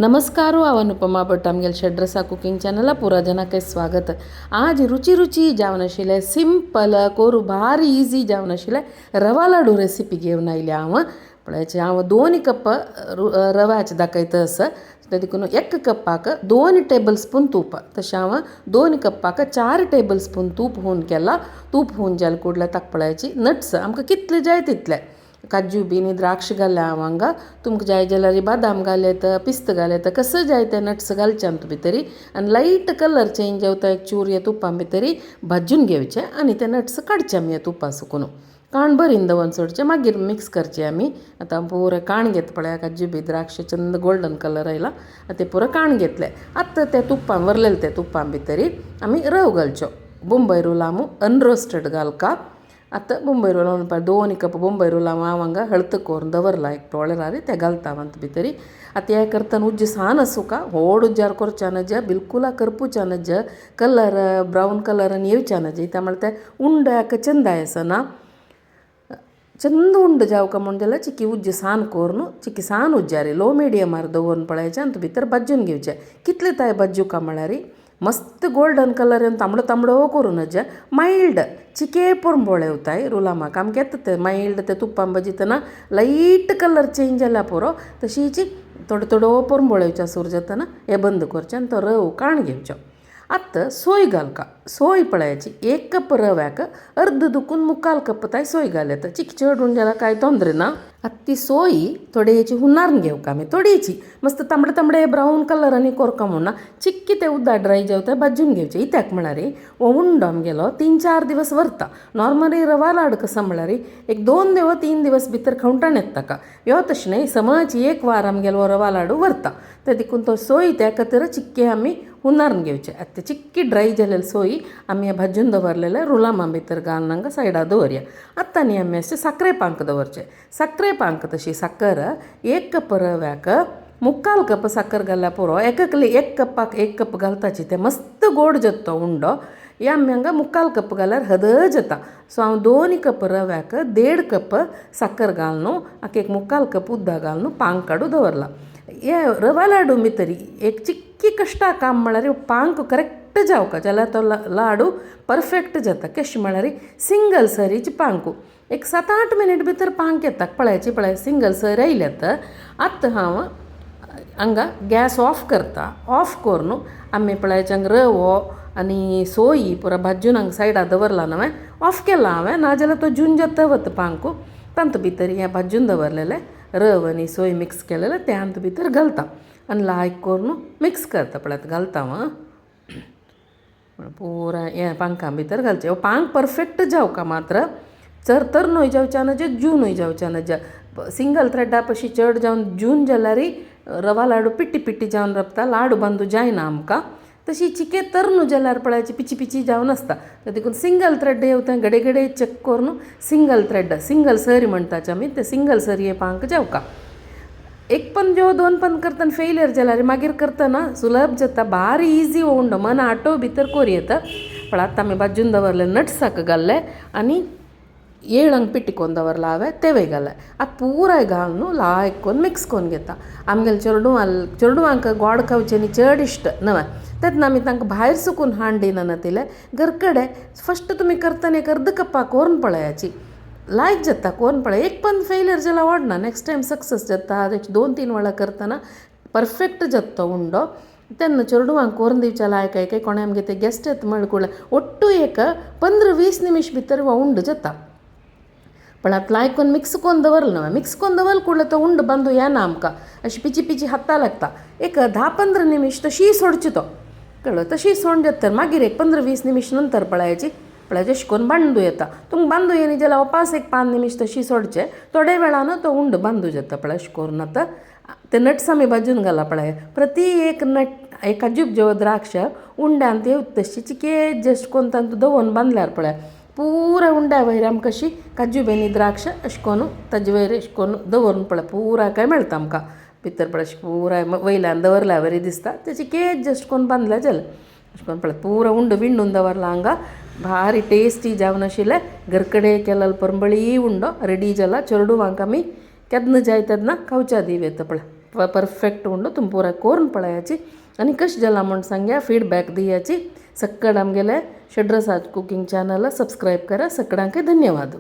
नमस्कार, हांव अनुपमा भट. आमगेले षड्रसा कुकिंग चॅनला पुरा जनाक स्वागत. आज रुची रुची जावन आशिल्लें सिंपल कोरू भारी इजी जावन आशिल्लें रवा लाडू रेसिपी घेवन आयल्या हांव. पळयाचे हांव 2 कप रव्याचे दाखयता आसा. देखून 1 कपाक 2 टेबल स्पून तूप, तशें हांव 2 कपाक 4 टेबल स्पून तूप हून केलां. तूप हून जालें कुडलें ताका पळयाची नट्स आमकां कितले जाय तितले, काजू बी द्राक्ष घाल्या हांव हांगा. तुमकां जाय जाल्यार बादाम घाल येता, पिस्त घाल येता, कसं जाय ते नट्स घालचे आमकां भितरी. आनी लायट कलर चेंज जावता एक चूर ह्या तुपां भितरी भाजून घेवचे आनी ते नट्स काडचे आमी ह्या तुपा सुकून काण बरीन दवरून सोडचें, मागीर मिक्स करचें आमी. आतां पुरो काण घेत पळया, काजू बी द्राक्ष चंद गोल्डन कलर आयला, आतां ते पुरो काण घेतले. आतां ते तुपान वरलेले ते तुपां भितरी आमी रव घालच्यो. बोंबय रुलामू अनरोस्टेड घालका. आतां बोंबय रोल म्हणपा 2 कप बोंबय रोल हांव हांगा हळद करून दवरला एक टोळरार, ते घालता हांव भितरी. आतां हें करतना उज्ज सान आसूका, व्हड उज्जार करच्या नज, बिलकुल करपुच्या नज, कलर ब्रावन कलर आनी येवच्या नज. त्या ते उंड चंद आसना चंद उंड जावका म्हूण जाल्यार चिकी उज्ज सान करून चिकी सान उज्जारी लो मिडियमार दवरून पळयाचें आनी भितर भाजून घेवचें. कितले ताय भाजूका म्हळ्यार मस्त गोल्डन कलर येवन तांबडो तांबडो करूं नज, मायल्ड चिके पोरंबोळे उताय रुलामाक आमकां येता ते मायल्ड ते तुप्पान भाजितना लायट कलर चेंज जाल्यार पुरो, तशीच थोडो थोडो पोरंबोळे सूर जातना हें बंद करचें आनी तो रव काण घेवचो. आतां सोय घालका. सोय पळयाची 1 कप रव्याक अर्द दुखून मुखाल कप ताय सोय घाल येता. चिक चड उण जाल्यार कांय तोंदरे ना. आतां ती सोय थोडेची हुनारून घेवका आमी, थोडीची मस्त तांबडे तांबडे ब्रावन कलर आनी कोरका म्हणून चिक्की ते उदक ड्राय जावता भाजून घेवचें. इत्याक म्हळ्यार हो उंडो आमगेलो 3-4 दिवस व्हरता. नॉर्मली रवा लाडू कसो म्हळ्यार 1 2 दिवस 3 दिवस भितर खवटाण येता ताका. ह्यो तशें न्हय, समज 1 वार आमगेलो हो रवा लाडू व्हरता. ते देखून तो सोय त्या खातीर चिक्की आमी हुनारून घेवचे. आतां ते चिक्की ड्राय जालेली सोय आमी भाजून दवरलेले रुलामा भितर घालून हांगा सायडा दवरया. आतां न्ही आमी अशें साकरे पांक दवरचे. साकरे पांक तशी साकर 1 कप रव्याक 3/4 कप साकर घाल्यार पुरो. एक 1 कपाक 1 कप घालताची ते मस्त गोड जाता तो उंडो. हे आमी हांगा 3/4 कप घाल्यार हदळ जाता. सो हांव 2 कप रव्याक 1.5 कप साकर घालून हाका एक 3/4 कप उदक घालून पांक काडू दवरला. हे रवा लाडू भितर एक चिक्की कश्टा काम म्हळ्यार पांक करेक्ट जावका जाल्यार तो लाडू परफेक्ट जाता. कशें म्हळ्यार सिंगल सरीची पांकू एक 7-8 मिनीट भितर पांक येता. पळयाची पळय सिंगल सर आयल्यात. आतां हांव हांगा गॅस ऑफ करता. ऑफ करून आमी पळयाचे हांगा रवो आनी सोय पुरो भाजून हांगा सायडा दवरला न्हय, ऑफ केला हांवें, नाजाल्यार तो जून जाता वता पांकू. तांतू भितर हें भाजून दवरलेलें रव आनी सोय मिक्स केलेलें तें तातूंत भितर घालता आनी लायक करून मिक्स करता. पळयात घालता हांव पुरा हें पांकां भितर घालचें. पांक परफेक्ट जावका मात्र चर तर न्हय जावच्या नज, जून न्हय जावच्या नज. सिंगल थ्रेडा पशी चड जावन जून जाल्यार रवा लाडू पिट्टी पिट्टी जावन रावता, लाडू बांदू जायना आमकां. तशी चिके तर न्हू जाल्यार पळयाची पिची पिची जावन आसता. देखून सिंगल थ्रेड येवता घडे घडे चेक करून सिंगल थ्रेड सिंगल सरी म्हणटाचे आमी, ते सिंगल सरी हे पांक जावका. 1 पन जो 2 पन करतना फेलियर जाल्यार मागीर करतना सुलभ जाता, भारी इजी उंडो मन आटो भितर कोरी येता. पण आतां आमी भाजून दवरले नट्साक घाल्ले आनी येळंग पिट्टी कोन्न दवरला हांवें तेवय घाले. आतां पुराय घालून न्हू लायक करून मिक्स करून घेता. आमगेले चेडवांक गोड खावचें न्ही चड इश्ट नवें, तेन्ना आमी तांकां भायर सुकून हाड दिना तिले घरकडे फस्ट तुमी करतना एक अर्द कप्पा करून पळयाची, लायक जाता करून पळय. 1 पन फेलियर जाल्यार वडना, नेक्स्ट टायम सक्सेस जाता. 2-3 वेळा करतना परफेक्ट जाता तो उंडो. तेन्ना चेडवांक करून दिवच्या लायक काय कोणें आमगे ते गेस्ट येता म्हळ्यार कुडले ಒಟ್ಟು एक 15-20 निमिश भितर हो उंडो जाता. पण आतां लायक करून मिक्स करून दवरलें न्हय, मिक्स करून दवरलें कुडलें तो उंडो बांदू येना आमकां, अशें पिची पिची हाता लागता. एक 10-15 निमिश तशी सोडची तो कळ्ळो, तशी सोडून जाता. मागीर एक 15-20 निमिश नंतर पळयाची पळयाचे अशें करून बांदू येता. तुमकां बांदू येना जाल्यार ओपास एक 5 निमिश तशी सोडचे, थोडे वेळान तो उंडो बांदू जाता. पळय अशें करून आतां ते नट्स आमी भाजून घाला. पळय प्रति एक नट एक काजू ज्यो द्राक्ष उंड्यान ते तशी चिके जस्ट करून तांतूं दवरून बांदल्यार पळय पुरा उंड्या वयर आमकां अशी काजू आनी द्राक्ष अशें करून ताजे वयर अशें करून दवरून पळय पुरा काय मेळटा आमकां भितर. पळय अशें पुराय वयल्यान दवरल्या वरी दिसता, तेची केक जस्ट करून बांदल्यार जालें. अशें करून पळय पुरा उंडो विंडून दवरला हांगा. भारी टेस्टी जावन आशिल्लें घरकडे केलेलो परंबळी उंडो रेडी जाला. चेडवांक आमी केन्ना जाय तेन्ना खावच्या दिवं येता पळय. परफेक्ट उंडो. तुम पूरा कोरून पळयाची आनी कशें जाला म्हूण सांग्या, फीडबॅक दियाची. सक्कड आमगेले षड्रसा कुकिंग चॅनल सबस्क्रायब करा. सगळ्यांक धन्यवाद.